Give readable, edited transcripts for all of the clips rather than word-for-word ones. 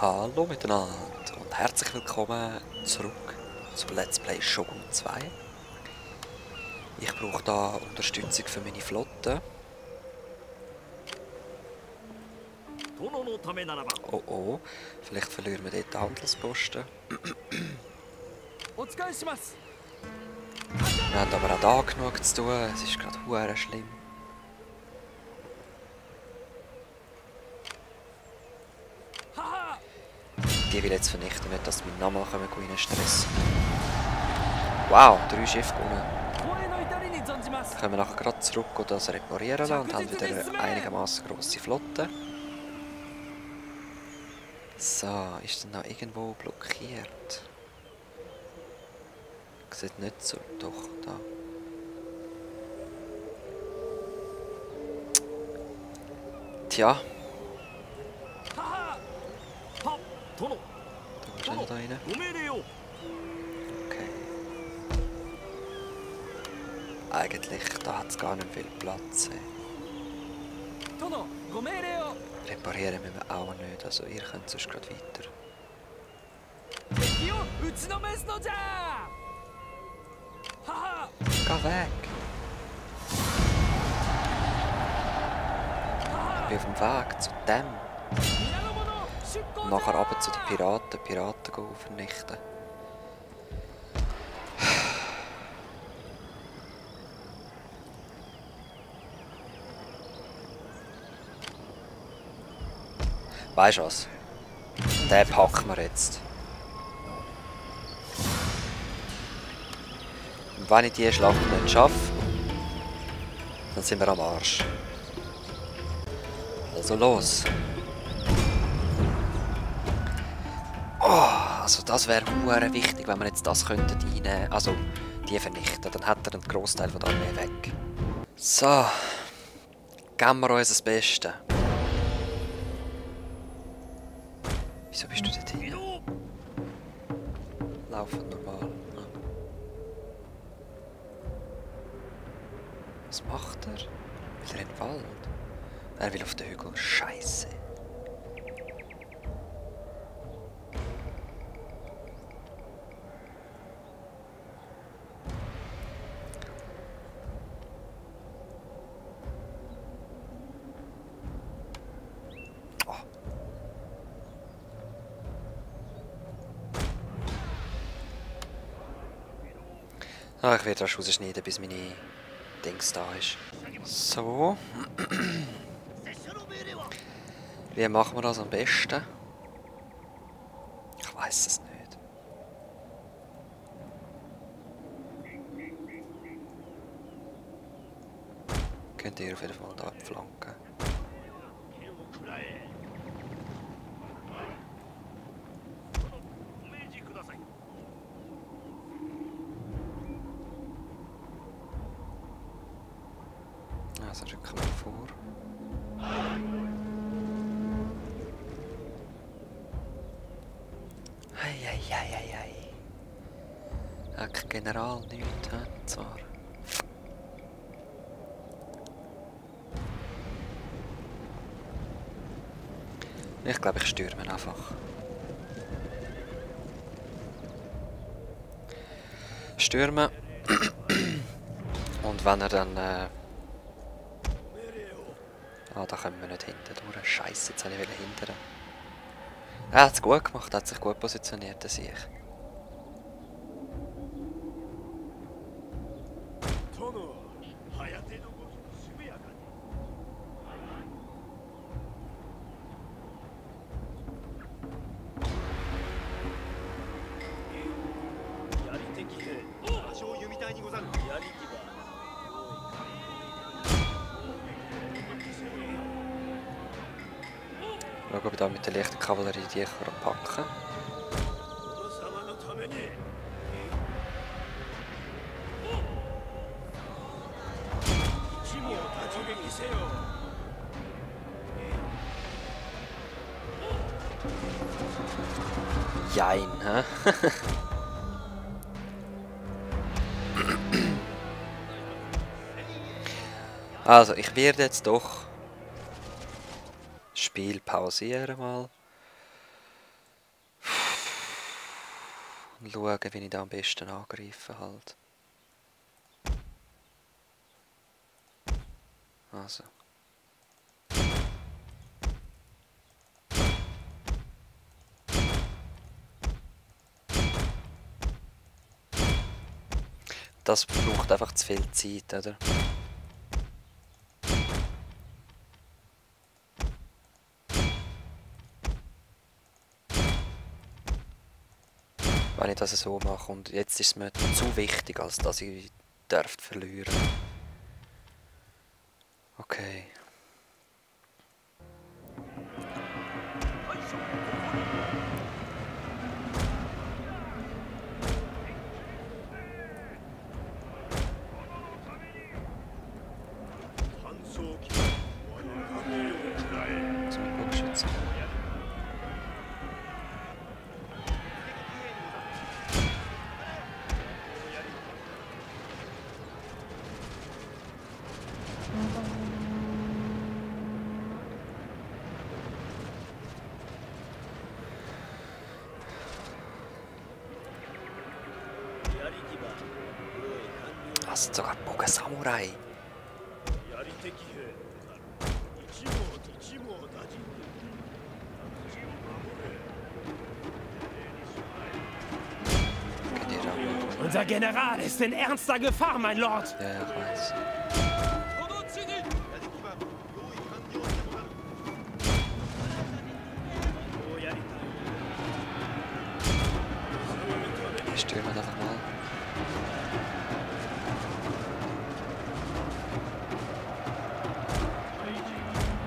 Hallo miteinander und herzlich willkommen zurück zu Let's Play Shogun 2. Ich brauche da Unterstützung für meine Flotte. Oh oh, vielleicht verlieren wir dort den Handelsposten. Wir haben aber auch da genug zu tun, es ist gerade hure schlimm. Die will jetzt vernichten, nicht dass mein Name rein stressen. Wow, 3 Schiffe gewonnen. Können wir nachher gerade zurück und das reparieren lassen und haben wieder eine einigermaßen grosse Flotte. So, ist denn noch irgendwo blockiert? Sieht nicht so. Doch, da. Tja. Da ist einer da rein. Okay. Eigentlich, da hat es gar nicht viel Platz. Reparieren müssen wir auch nicht, also ihr könnt sonst gerade weiter. Geh weg! Ich bin auf dem Weg zu dem. Und nachher runter zu den Piraten, Piraten vernichten. Weisst du was? Den packen wir jetzt. Und wenn ich diese Schlacht nicht schaffe, dann sind wir am Arsch. Also los! Oh, also das wäre hure wichtig, wenn wir jetzt das könnten einnehmen, also die vernichten, dann hat er einen Großteil von der Armee weg. So, geben wir uns das Beste. Wieso bist du dort hin? Laufen normal. Ja. Was macht er? Will er in den Wald? Er will auf den Hügel. Scheiße. Ah, ich werde das rausschneiden, bis meine Dings da ist. So. Wie machen wir das am besten? Ich weiß es nicht. Könnt ihr auf jeden Fall da flanken. Also rücken wir vor. Ei. Kein General nichts, zwar. Ich glaube, ich stürme einfach. Stürmen. Und wenn er dann... Ah, da kommen wir nicht hinten durch. Scheiße, jetzt wollte ich hindern. Er hat es gut gemacht, hat sich gut positioniert, das sehe ich. Schauen, ob ich da mit der leichten Kavallerie die packen kann. Jein, hä? Also, ich werde jetzt doch das Spiel pausieren mal. Und schauen, wie ich da am besten angreife halt. Also. Das braucht einfach zu viel Zeit, oder? Wenn ich das so mache. Und jetzt ist es mir zu wichtig, als dass ich verlieren darf. Okay. Also mit Bogenschützen. Also sogar Bogen-Samurai. Unser General ist in ernster Gefahr, mein Lord. Ja, ich weiß. Ich stürme einfach mal.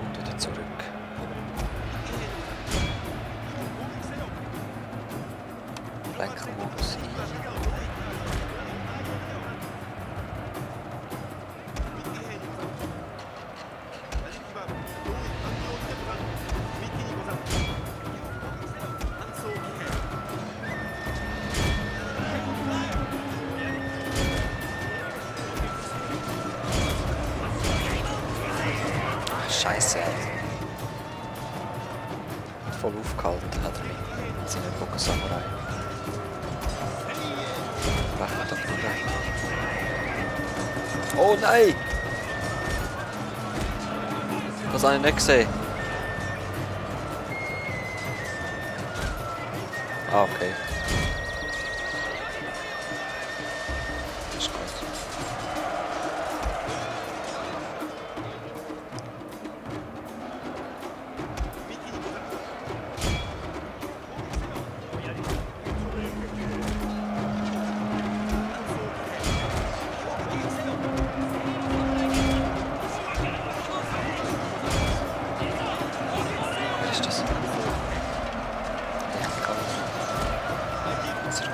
Und wieder zurück. Blankenmodus ein. Scheiße. Voll aufgehalten hat er mich mit seinen Bogen-Samurai. Rechnet doch nur rein. Oh nein! Das habe ich nicht gesehen. Ah, okay. Ist gut. Wer ist das? Ich kann zurück.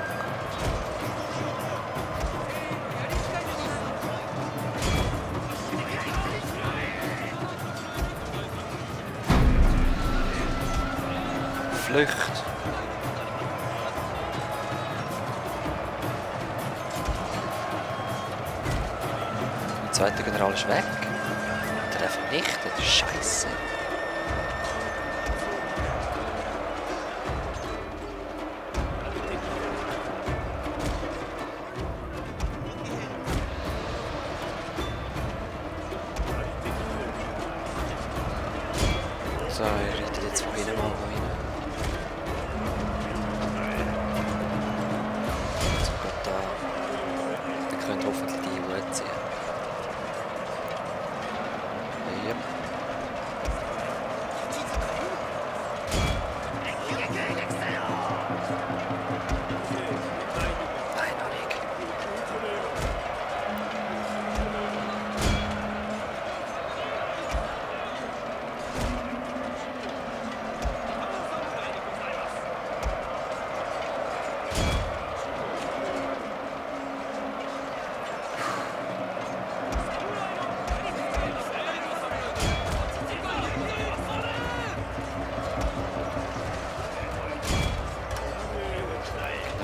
Flucht. Der zweite General ist weg. Der vernichtet. Scheiße. So, ich reite jetzt von hinten mal rein. So, gerade da. Dann könnt ihr hoffentlich die Uhr ziehen. Yep. Nein, noch nicht.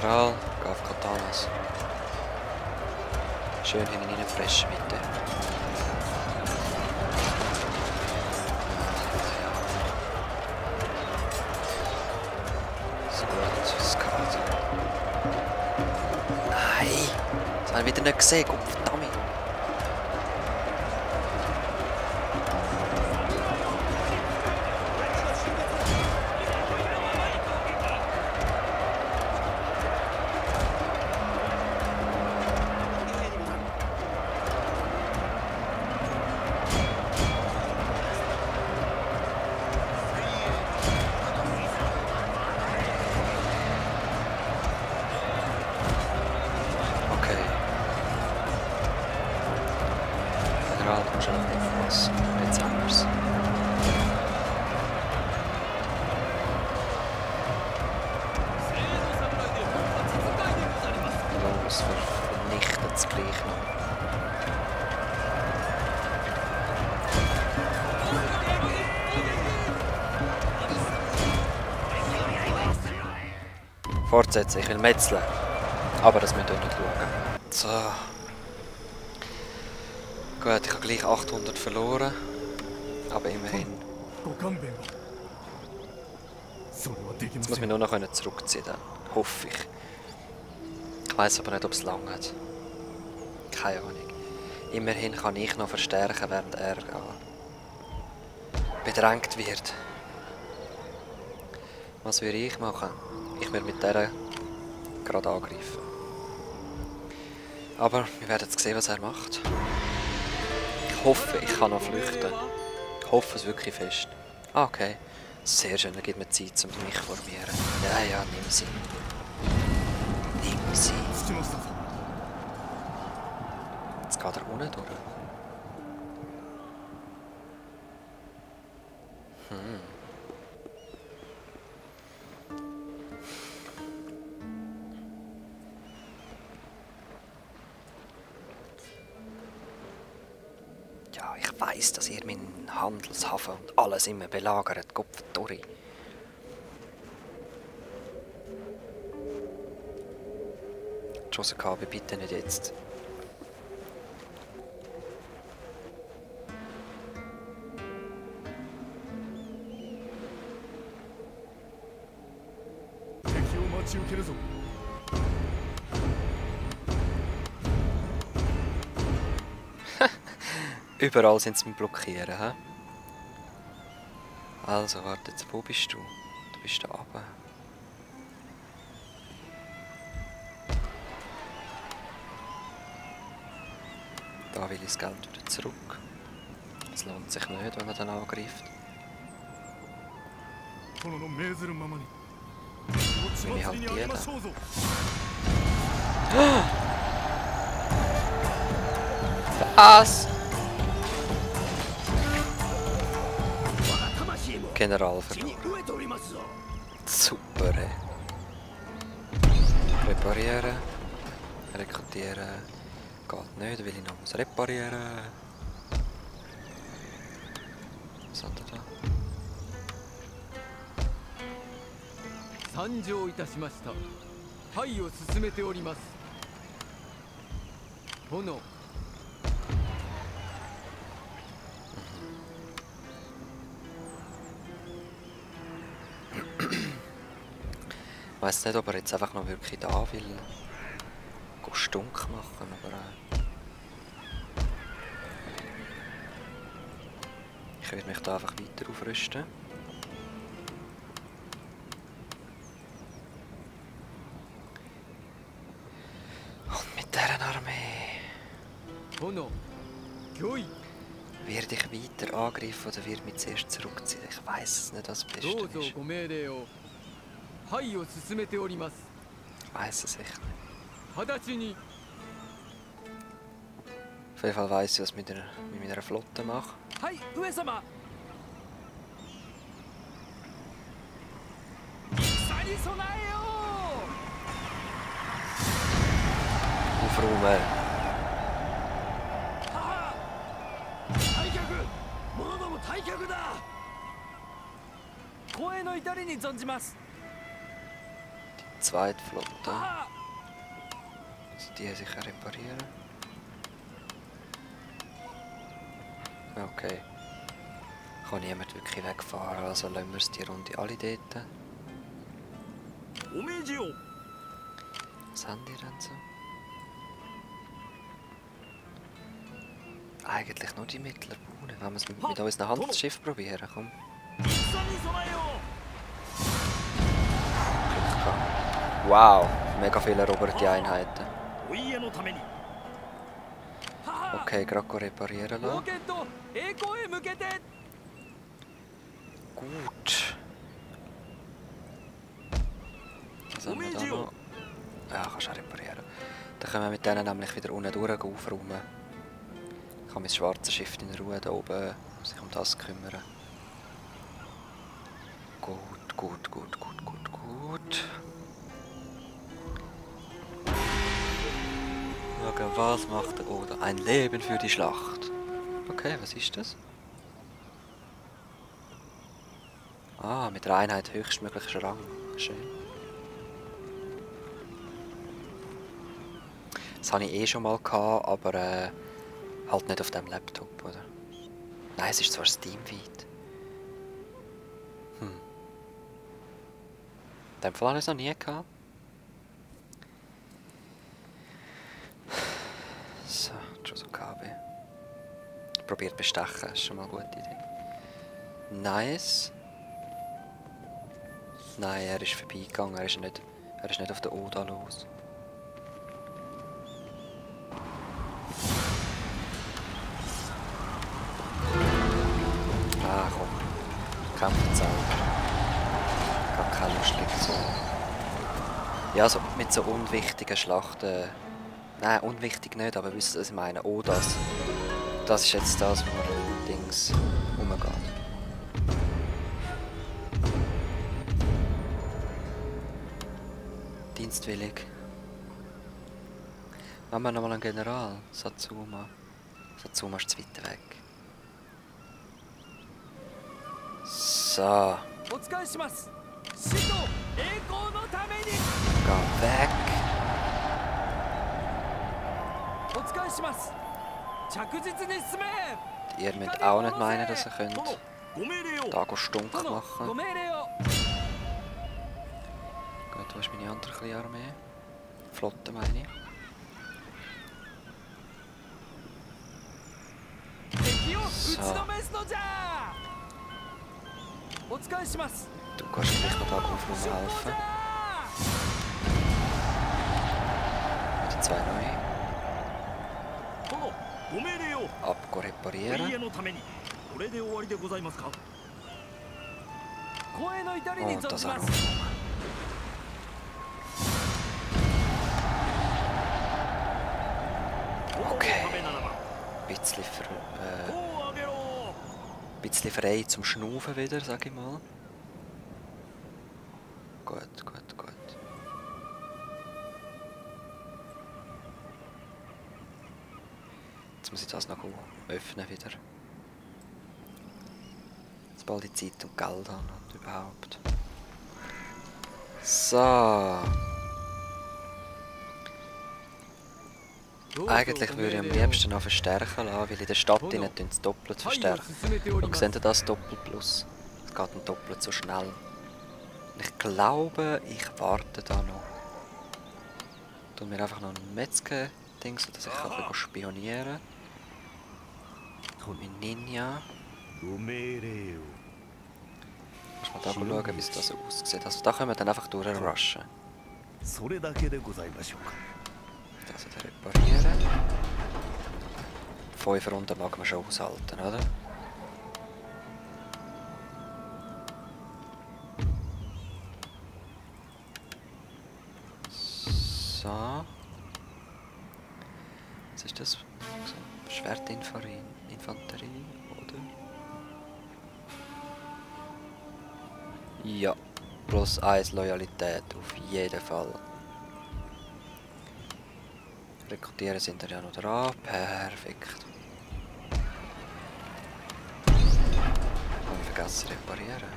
General, geh auf Katanas. Schön hinten reinfressen, bitte. So gut, das geht. Habe ich wieder nicht gesehen, Gott verdammt. Jetzt haben wir's. Los, vernichtet das gleich noch. Fortsetzen, ich will metzeln. Aber das müsst ihr nicht schauen. So. Gut, ich habe gleich 800 verloren. Aber immerhin. Jetzt muss ich mich nur noch zurückziehen. Dann. Hoffe ich. Ich weiss aber nicht, ob es lang hat. Keine Ahnung. Immerhin kann ich noch verstärken, während er bedrängt wird. Was würde ich machen? Ich würde mit der gerade angreifen. Aber wir werden jetzt sehen, was er macht. Ich hoffe, ich kann noch flüchten. Ich hoffe es wirklich fest. Ah, okay. Sehr schön, dann gibt mir Zeit, um mich zu formieren. Ja, ja, nimm sie. Nimm sie. Jetzt geht er unten durch. Ja, ich weiss, dass ihr meinen Handelshafen und alles immer belagert. Gottverdorri. Josekabe, bitte nicht jetzt. Überall sind sie mit Blockieren, hä? Also, warte, jetzt, wo bist du? Du bist da oben. Da will ich das Geld wieder zurück. Es lohnt sich nicht, wenn man dann angreift. Nehme ich halt die da. Was? General verloren. Super, ey. Reparieren. Rekrutieren. Geht nicht, will ich noch was reparieren. Was hat er da? 参上いたしました。はいを進めております。殿。Ich weiss nicht, ob er jetzt einfach noch wirklich da will. Stunk machen, aber ich werde mich da einfach weiter aufrüsten. Und mit dieser Armee werde ich weiter angreifen oder wird mich zuerst zurückziehen. Ich weiss es nicht, was das Beste ist. Ich weiss es echt nicht. Auf jeden Fall weiss ich, was ich mit meiner Flotte mache. Aufräumen! Die zweite Flotte. Also die sicher reparieren. Okay. Kann niemand wirklich wegfahren, also lassen wir es die Runde alle dort. Was haben die denn so? Eigentlich nur die mittleren Bauern. Wenn wir es mit unserem Handelsschiff probieren, komm. Glück gehabt. Wow, mega viele eroberte Einheiten. Okay, gerade reparieren lassen. Gut. Was haben wir da noch? Ja, kannst du auch reparieren. Dann können wir mit denen nämlich wieder unten durch aufräumen. Ich kann mein schwarzes Schiff in Ruhe da oben sich um das kümmern. Gut, gut, gut, gut, gut, gut. Schauen, was macht der Oda? Ein Leben für die Schlacht. Okay, was ist das? Ah, mit der Einheit höchstmöglicher Rang. Schön. Das hatte ich eh schon mal gehabt, aber halt nicht auf dem Laptop, oder? Nein, es ist zwar Steam-weit. In dem Fall habe ich es noch nie gehabt. So, Joso KB. Probiert bestechen, ist schon mal eine gute Idee. Nice. Nein, er ist vorbeigegangen, er ist nicht auf der Oda los. Ah, komm. Kämpft selber. Gar keine Lust liegt so. Ja, so mit so unwichtigen Schlachten. Nein, unwichtig nicht, aber wisst ihr, was ich meine? Oh, das. Das ist jetzt das, wo Dings umgeht. Dienstwillig. Machen wir nochmal einen General. Satsuma. Satsuma ist zu weit weg. So. Geh weg. Ihr müsst auch nicht meinen, dass ihr könnt da stunk machen. Gut, wo ist meine andere kleine Armee? Flotte meine ich. So. Du kannst vielleicht noch da aufräumen helfen. Wieder 2 neue. Abgo reparieren. Und das auch aufräumen. Okay. Bisschen frei zum Schnaufen wieder, sag ich mal. Gut, gut, gut. Jetzt muss ich das noch öffnen wieder. Sobald ich Zeit und Geld habe und überhaupt. So. Eigentlich würde ich am liebsten noch verstärken lassen, weil in der Stadt innen es doppelt verstärken. Und seht ihr das Doppelt plus? Es geht dann doppelt so schnell. Und ich glaube, ich warte da noch. Tun mir einfach noch ein Metzger-Ding, sodass ich ein bisschen spionieren kann. Mein Ninja. Muss mal da schauen, wie es das aussieht. Also da können wir dann einfach durchrushen. Das wieder reparieren. 5 Runden mag man schon aushalten, oder? So. Was ist das? So, Schwertinfanterie, oder? Ja, plus 1 Loyalität, auf jeden Fall. Rekrutieren sind wir ja noch dran. Perfekt. Und vergessen reparieren.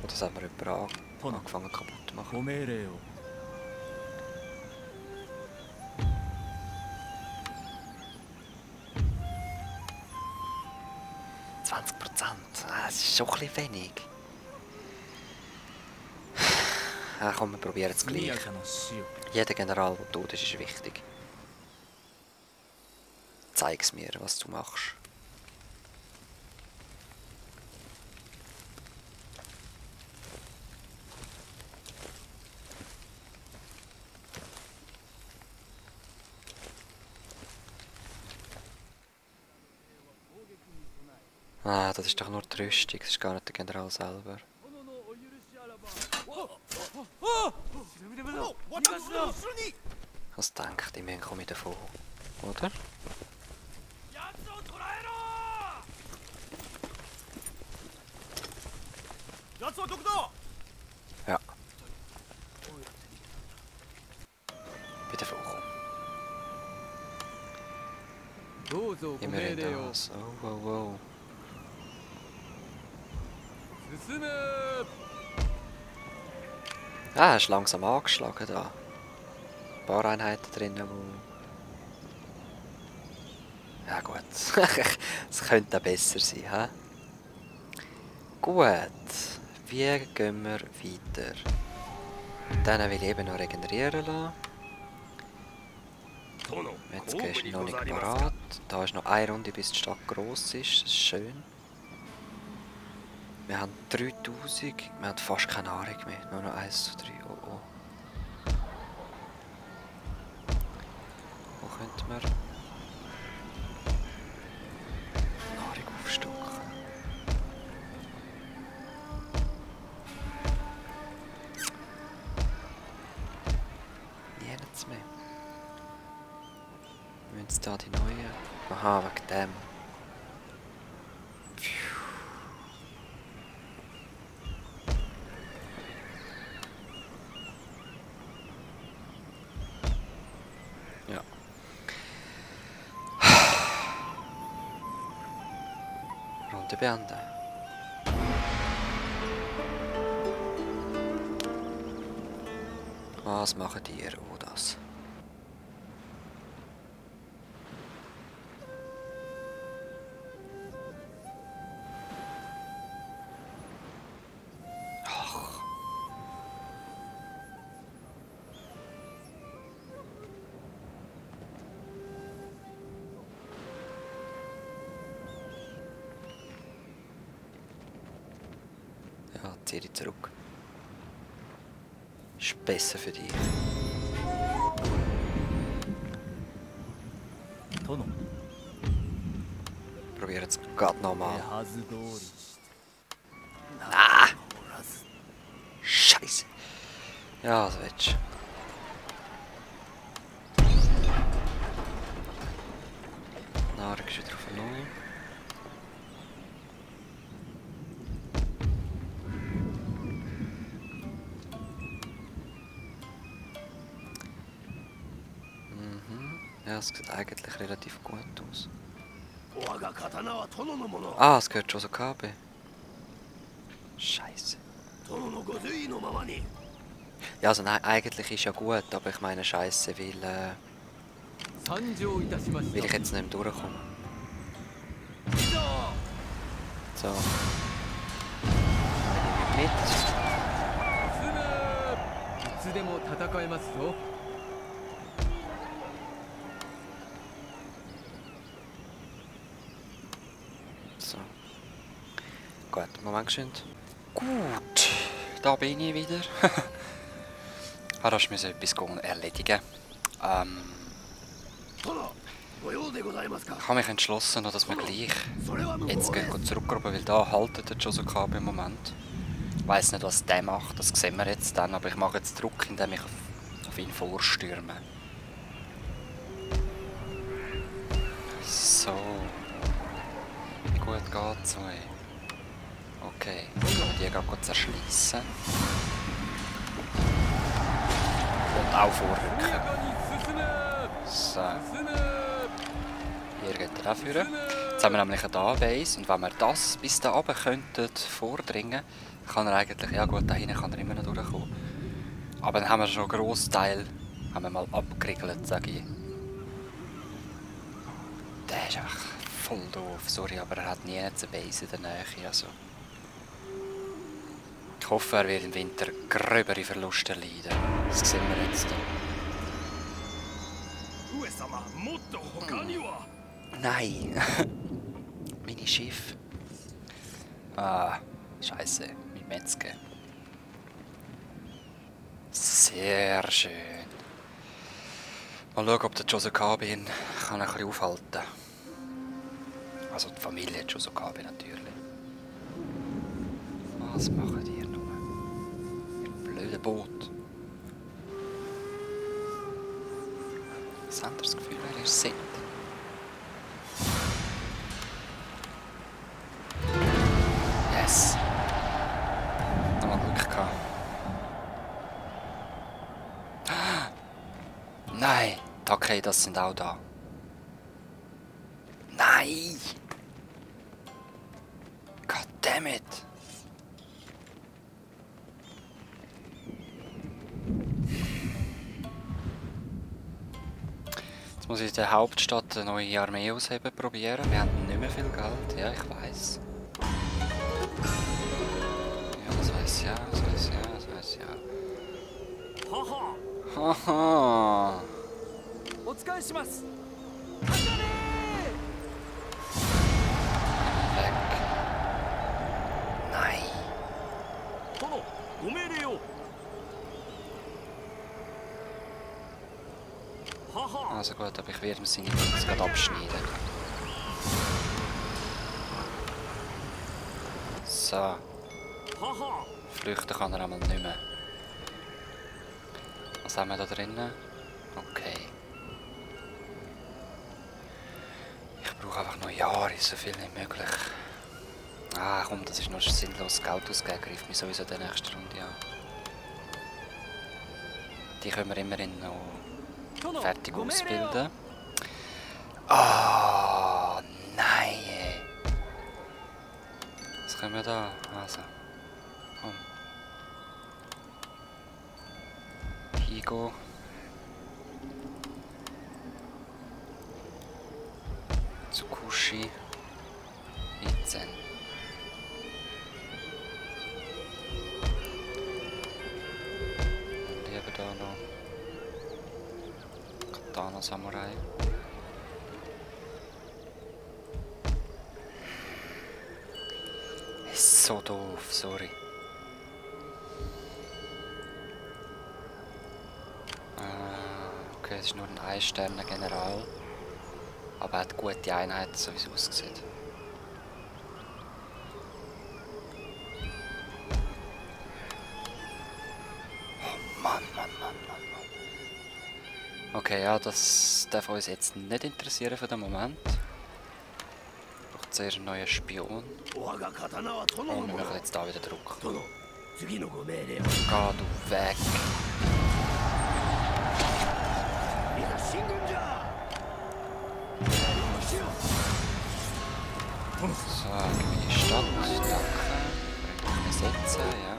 Oder das haben wir jemanden angefangen kaputt zu machen. 20%. Das ist schon ein bisschen wenig. Ja, komm, wir probieren es gleich. Jeder General, der tot ist, ist wichtig. zeig's mir, was du machst. Ah, das ist doch nur die Rüstung, das ist gar nicht der General selber. Was denkt ihr, wir kommen davon, oder? Ja. Bei der Vorkommen. Immerhin das. Oh, oh, oh. Ah, er ist langsam angeschlagen da. Ein paar Einheiten drin, wo... Ja gut, es könnte auch besser sein, hä? Gut, wie gehen wir weiter? Dann will ich eben noch regenerieren lassen. Jetzt gehst du noch nicht parat. Da ist noch eine Runde, bis die Stadt gross ist. Das ist schön. Wir haben 3000. Wir haben fast keine Nahrung mehr. Nur noch 1 zu 3. Oh oh. Wo könnten wir Nahrung aufstocken? Nichts mehr. Wir müssen jetzt da die neuen. Aha, wegen dem. Ja. Runde beenden. Was machen ihr? Oh, das. Ja, zieh dich zurück. Ist besser für dich. Probier jetzt gerade nochmal. Ah! Scheiße. Ja, das willst du. Nahrung ist wieder auf 0. Ja, es sieht eigentlich relativ gut aus. Ah, es gehört schon so KB. Scheiße. Ja, also nein, eigentlich ist ja gut, aber ich meine Scheiße, weil ich jetzt nicht mehr durchkomme. So. Mit. So. Gut, Moment geschwind. Gut, da bin ich wieder. Da musste ich etwas erledigen. Ich habe mich entschlossen, dass wir gleich jetzt zurückgruppen, weil da haltet der Josuke im Moment. Ich weiss nicht, was der macht, das sehen wir jetzt dann, aber ich mache jetzt Druck, indem ich auf ihn vorstürme. So. Wie gut geht's euch? Okay, jetzt können wir die gerade zerschliessen. Und auch vorrücken. So. Hier geht er auch führen. Jetzt haben wir nämlich eine Da-Base und wenn wir das bis da oben könnten vordringen, kann er eigentlich, ja gut, da hinten kann er immer noch durchkommen. Aber dann haben wir schon einen grossen Teil haben wir mal abgeriegelt, sage ich. Der ist einfach voll doof, sorry, aber er hat nie eine Base in der Nähe. Also. Ich hoffe, er wird im Winter gröbere Verluste leiden. Das sehen wir jetzt. nein! Meine Schiff. Ah, scheiße, mein Metzger. Sehr schön. Mal schauen, ob der Josukabe ihn kann ein bisschen aufhalten. Also die Familie Josukabe natürlich. Was machen die nur? Mit dem blöden Boot. Was haben das Gefühl, wer ihr seid? Yes. Nochmal Glück gehabt. Nein! Okay, das sind auch da. Nein! Goddammit! Jetzt muss ich in der Hauptstadt eine neue Armee ausheben probieren. Wir haben nicht mehr viel Geld. Ja, ich weiß. Ja, das weiß ja, das weiß ja, das weiß ja. Haha. Haha! お使いします。 Weg. Nein. 殿、ご命令を。Haha. Also gut, aber ich werde ihm seine Dings gerade abschneiden. So. Haha. Flüchten kann er einmal nicht mehr. Was haben wir da drinnen? Okay. Ich brauche einfach noch Jahre, so viel wie möglich. Ah komm, das ist nur sinnlos. Geld ausgeben greift mich sowieso in der nächsten Runde an. Die können wir immerhin noch fertig ausbilden. Ah, nein! Was können wir da? Also. Komm. Higo. Tsukushi. Izen. Und eben da noch Katana Samurai. Ist so doof, sorry. Okay, es ist nur ein 1-Sterne-General. Aber er hat gute Einheiten, so wie es aussieht. Oh Mann, Mann, Mann, Mann, Mann. Okay, ja, das darf uns jetzt nicht interessieren für den Moment. Ich brauche zuerst einen neuen Spion. Und wir machen jetzt da wieder Druck. Geh du weg! So, gib die Stadt, danke. Besetzen, ja.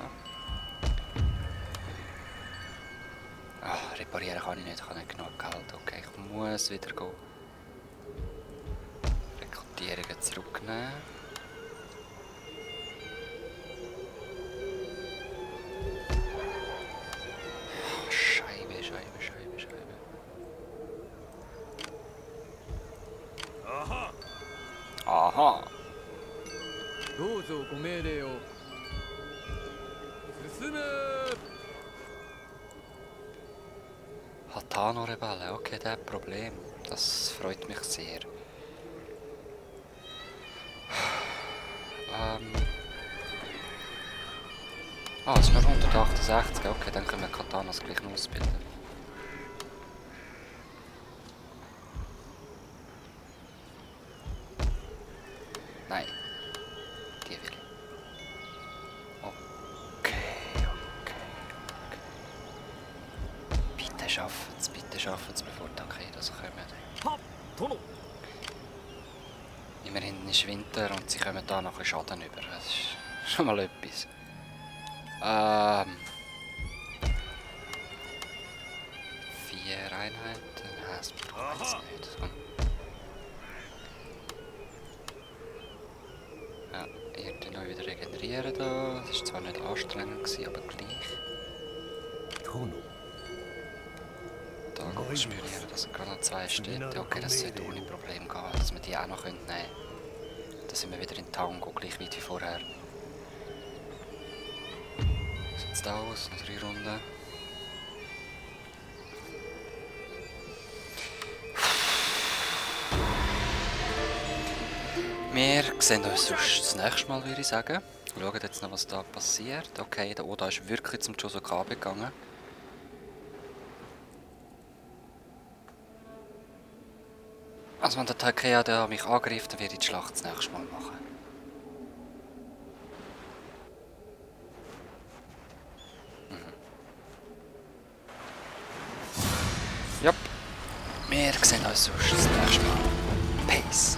Ah, reparieren kann ich nicht, ich habe nicht genug Geld. Okay, ich muss wieder gehen. Rekrutierungen zurücknehmen. Scheibe, Scheibe, Scheibe, Scheibe. Aha. Aha! どうぞご命令を。進め。 Hatano-Rebelle, okay, der hat Problem. Das freut mich sehr. Ah, es ist nur 168, okay, dann können wir Katanas gleich noch ausbilden. Nein. Die will. Okay, okay, okay. Bitte schaffen es, bevor die Takedos kommen. Ha. Tono. Immerhin ist Winter und sie kommen da noch ein Schaden über. Das ist schon mal etwas. 4 Einheiten? Nein, das braucht jetzt nicht. Komm. Ja, ihr könnt euch wieder regenerieren da. Das war zwar nicht anstrengend, aber gleich. Da ausspionieren, dass gerade noch 2 Städte. Okay, das sollte ohne Problem gehen, dass wir die auch noch nehmen können. Dann sind wir wieder in Tango, gleich weit wie vorher. Wie sieht es da aus? Noch 3 Runden. Wir sehen uns sonst das nächste Mal, würde ich sagen. Schauen jetzt noch, was da passiert. Okay, der Oda ist wirklich zum Chosokabe gegangen. Also wenn der Takea da mich angreift, dann werde ich die Schlacht das nächste Mal machen. Ja. Wir sehen uns sonst das nächste Mal. Peace.